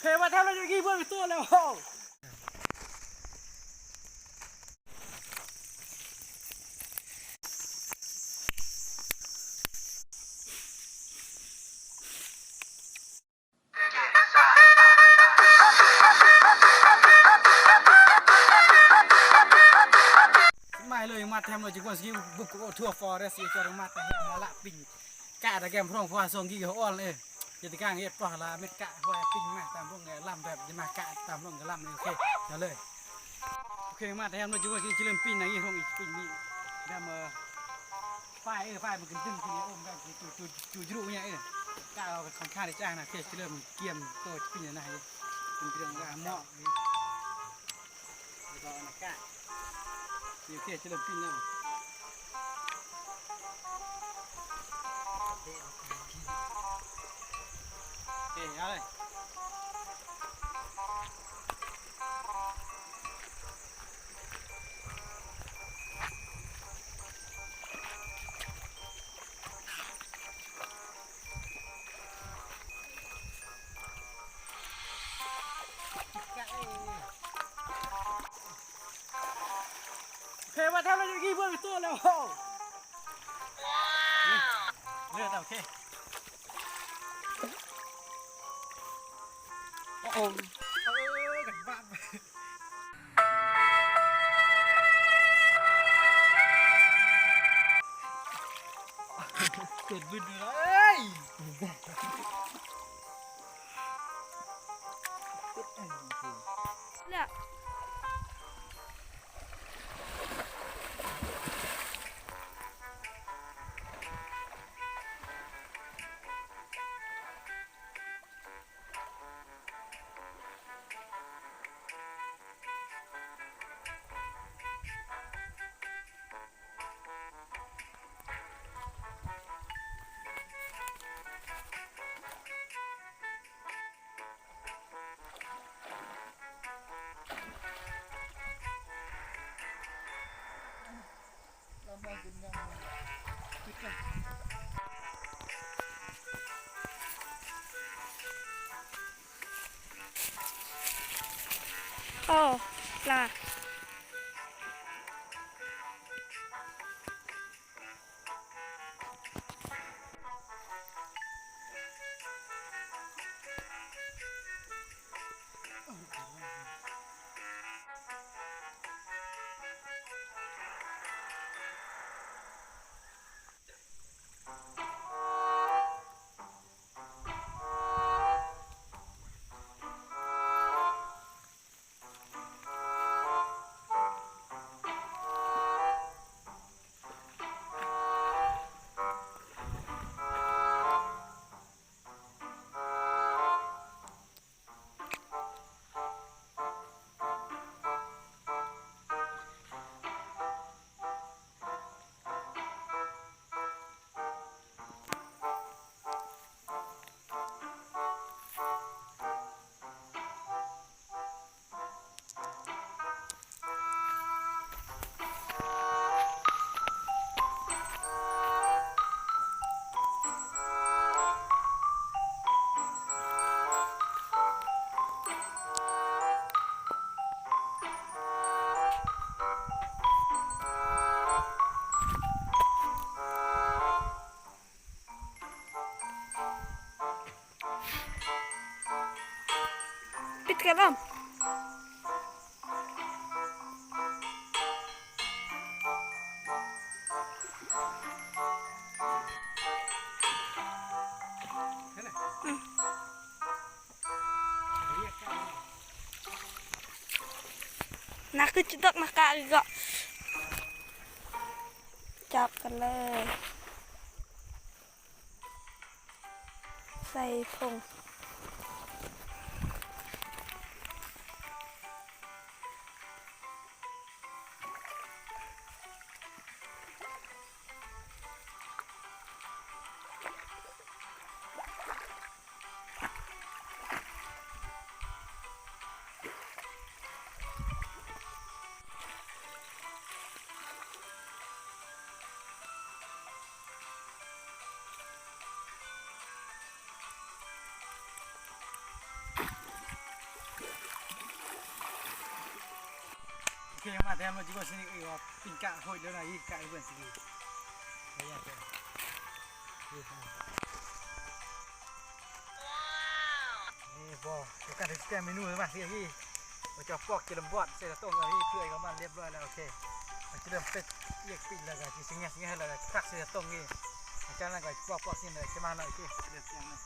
ເອີ ມາທຳລາວຢູ່ກີ້ເບິ່ງຕົວແລ້ວ. ມາເລີຍ ມາແຖມເລີຍ ຈິກວນສະກິວ ບຸກໂອທົວຟອເຣສ ອີຈອດມາແຕ່ເຮັດມາລະປິງ ກະຕະແກມພຣອງ ເພາະວ່າຊ່ວງກີ້ເຂົາອ່ອນເອີ ຈະຕະກາງເຮັດປອກລາເມັດກະ ເພາະວ່າປິງມາຕາມພຣອງແລະລຳແບບຈະມາກະຕາມພຣອງກະລຳ ໂອເຄ ມາເລີຍ. ໂອເຄ ມາແຖມເລີຍ ຈິກວນສະກິວ ຈະເລີ່ມປິງນະ ອີ່ພຣອງອີກປິງນີ້ ແບບ ເອີ ຝ້າຍ ເອີ ຝ້າຍມັນກຶນດຶງຂຶ້ນ ໂອມກັນ ຈູ ຈູ ຈູ ຈູ ຈູ ນີ້ ເອີ ກະເອົາຂ້າງໆ ຈານນະ ເພຈ ຈະເລີ່ມກຽມໂຕ ຈະເປັນຫຍັງນະ ເປັນເລື່ອງລາວເໝາະ ແລ້ວກໍອັນນັ້ນກະ ໂອເຄ ຈະເລີ່ມປິ່ນແລ້ວ ໂອເຄ ເອົາເລີຍ. ເພວ່າຖ້າເຮົາຢູ່ນີ້ເບິ່ງຕົວແລ້ວ ເລືອດ ໂອເຄ ໂອ້ໂຫ ເອີ ກັນບາບ ເກີດບຶດເລີຍ. ເລືອດ. ໂອ້ ປາ. ປິດກະລຳ. ໜັກຄືຈະຕົກໜ້າກາກອີກເກາະ. ຈັບກັນເລີຍ. ໃສ່ຖົງ. ໂ Oke, mate, amo juga sini, iyo, pingka hoy dona i ka iban sini. Iya, oke. Iya. Wow, ໂອກາດໄດ້ສະແກນເມນູມາຊິອີກ ມາຈອກປອກຈີ່ລຳບອດ ໃສ່ຕະຕົງເອົາອີກ ເພື່ອກຳມັນລຽບຮ້ອຍແລ້ວ. ໂອເຄ ມັນຈະເລີ່ມເປັດ ອຽກປີກແລ້ວກໍຊິສະແງະ ສະແງະແລ້ວກໍຄັກໃສ່ຕະຕົງອີກ ຫຼັງຈາກນັ້ນກໍປອກ ປອກສິ້ນເລີຍ ຈະມາເນາະ. ໂອເຄ ເລີ່ມແກະເລີຍ.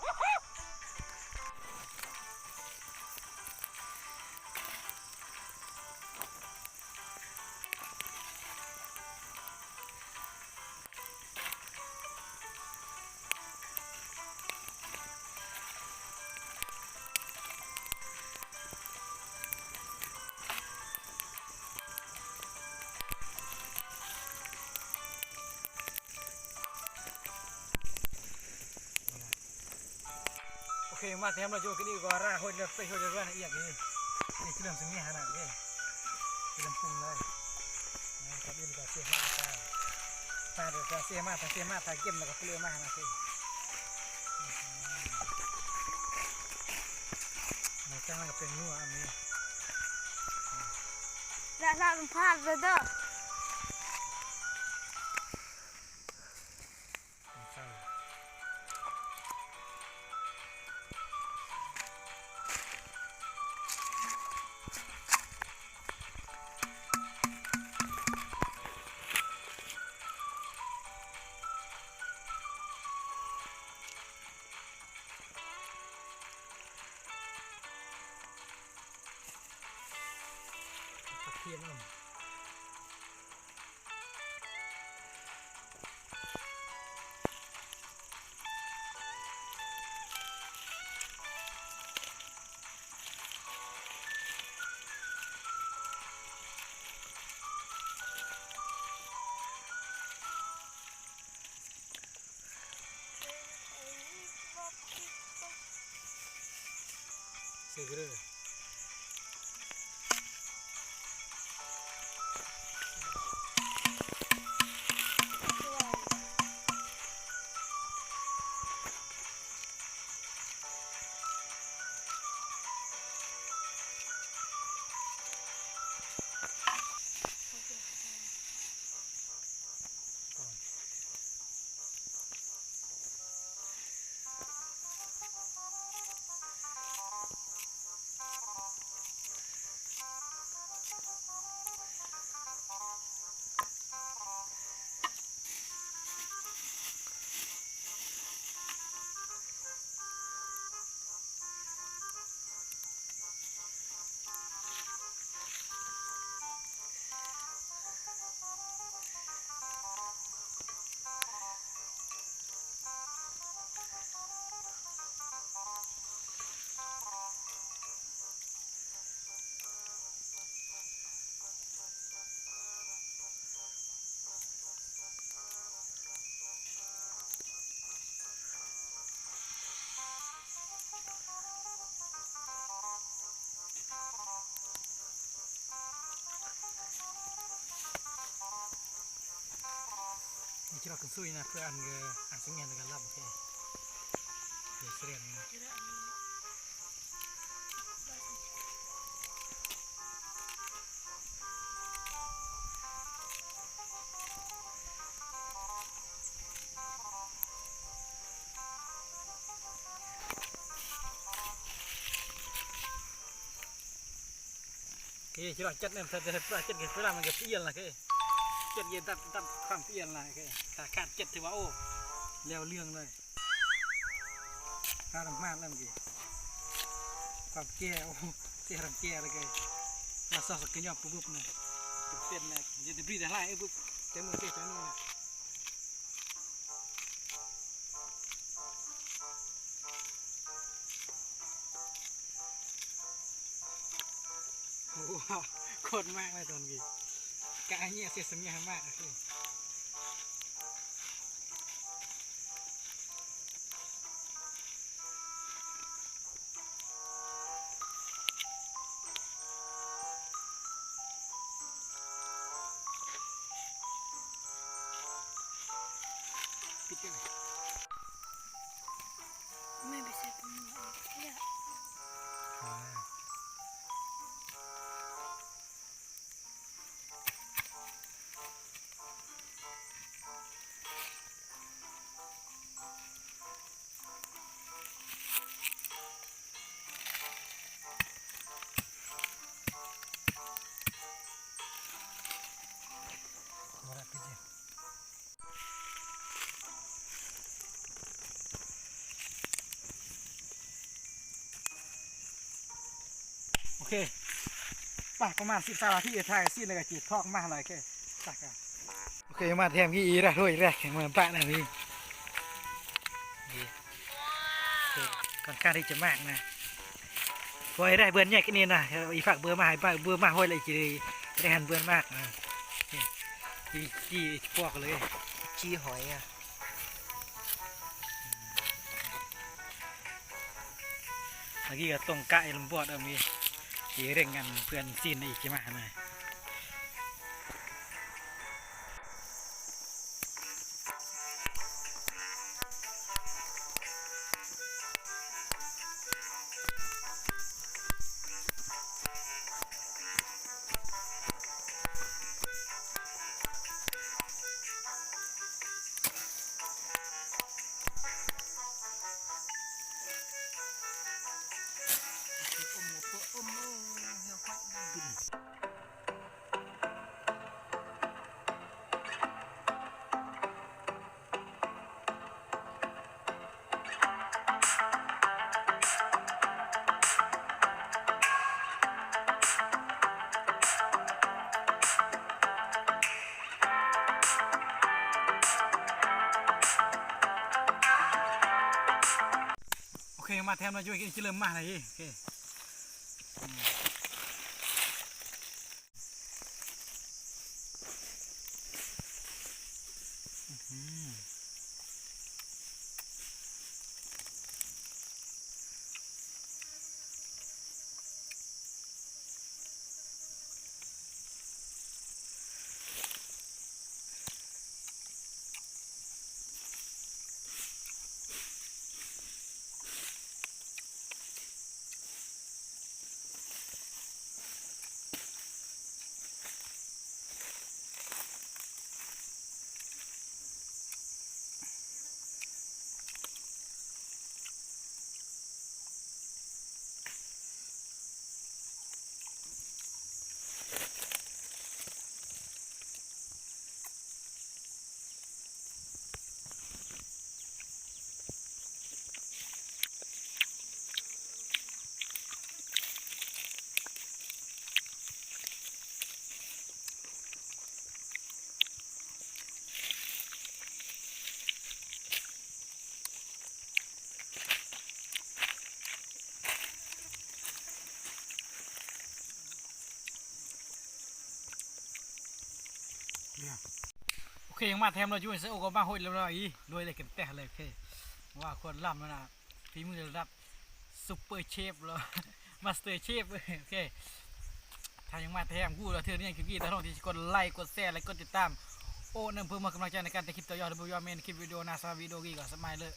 ໂອເຄ ມາແຖມລະຢູ່ກັນອີກວ່າລາໂຫດເລີຍ ໄປໂຫດເລີຍວ່າອຽກນີ້ ນີ້ຄືເລື່ອງສະເຫງຍຫັ້ນນະເດ້ ຄືເລື່ອງປຸງເລີຍ. ອ່າ ກ່ອນອື່ນກໍເຊມາ ຖ້າ ຖ້າເດີ ຖ້າເຊມາ ຖ້າເຊມາ ຖ້າເກັມແລ້ວກໍເລີມານະຊິ ໃນກາງກໍເປັນນົວອັນນີ້ ລະລະມັນພາດເລີຍເດີ. Ini kira kensui na, kira an ge, an singen dengan lam ke. Ye seren na. Oke, kira cat nem, cat, cat, cat, cat, cat, cat, cat, cat, cat, cat, cat, ເຈັດເຢັນຕັດ ຕັດຄວາມປ່ຽນຫຼາຍເຄີຍ ຖ້າຂາດເຈັດຖືວ່າ ໂອ້ ແລ້ວເລື່ອງເລີຍ. ພາລຳມາດແລ້ວເມື່ອກີ້ ຄວາມແກ່ ໂອ້ ເສຍລຳແກ່ເລີຍເຄີຍ ລາວຊອກສັກກະຍອບປຶບໆ ນະ ເປັນເສັ້ນນະ ເຮັດແຕ່ບຣີດຫຼາຍ ອຶບ ແຕ່ມື້ເສຍແຕ່ມື້ນະ. ໂອ້ ໂຄດມາກເລີຍຕອນນີ້ ກະອາເຍເສຍສັນຍາມາກ. ປິດກັນ Maybe seven. Yeah. ອ່າ. ໂອເຄ ໄປ ປະມານສິບ ຊາວນາທີ ຖ່າຍຊີນ ແລ້ວກໍຈີດທອກມາໃຫ້ ໂອເຄ ໄປ ໂອເຄ ມາແຖມອີກລະ ໂອ້ຍ ແລກ ເມືອປະນະນີ້ ນີ້ ໂອເຄ ຂ້ອນຂ້າງທີ່ຈະມາກນະ ໂອ້ຍ ໄດ້ເບືອນໃຫຍ່ກວ່ານີ້ນະ ອີພາກເບືອມາໃຫ້ ເບືອມາຫ້ອຍ ແລ້ວອີກ ໄດ້ຫັ້ນເບືອນມາກນະ ນີ້ ຈີ່ ຈີ່ປອກເລີຍ ຈີ່ຫອຍອະ. ຕະກີ້ກໍຕົງກະອີ່ລຳບອດເອີ ມີທີ່ເລັ່ງອັນເພື່ອນຊີ້ນອີກຊິມານະ. ໂອເຄ ມາແຖມລະຢູ່ ຊິເລີ່ມມາລະ ໂອເຄ ອືມ. ໂອເຄ ຍັງມາແຖມເນາະ ຢູ່ໃນໄຊໂອກໍມາໂຮດລຽບຮ້ອຍອີ່ ລວຍເລີຍ ກັນແຕ່ເລີຍ ໂອເຄ ວ່າຄວນລຳນັ້ນນະ ຝີມືລະດັບຊຸບເປີເຊຟເລີຍ ມາສເຕີເຊຟ ໂອເຄ ຖ້າຍັງມາແຖມກູລະເທື່ອນີ້ ຄືກີ້ຕານ້ອງທີ່ກົດໄລ ກົດແຊ ແລະ ກົດຕິດຕາມ ໂອ້ນຳເພື່ອມາກຳລັງໃຈໃນການເຮັດຄລິບຕໍ່ຍອດ ຫຼື ບໍ່ຍອມແມ່ນຄລິບວິດີໂອໜ້າ ສຳລັບວິດີໂອກີ້ກໍສະບາຍເລີຍ.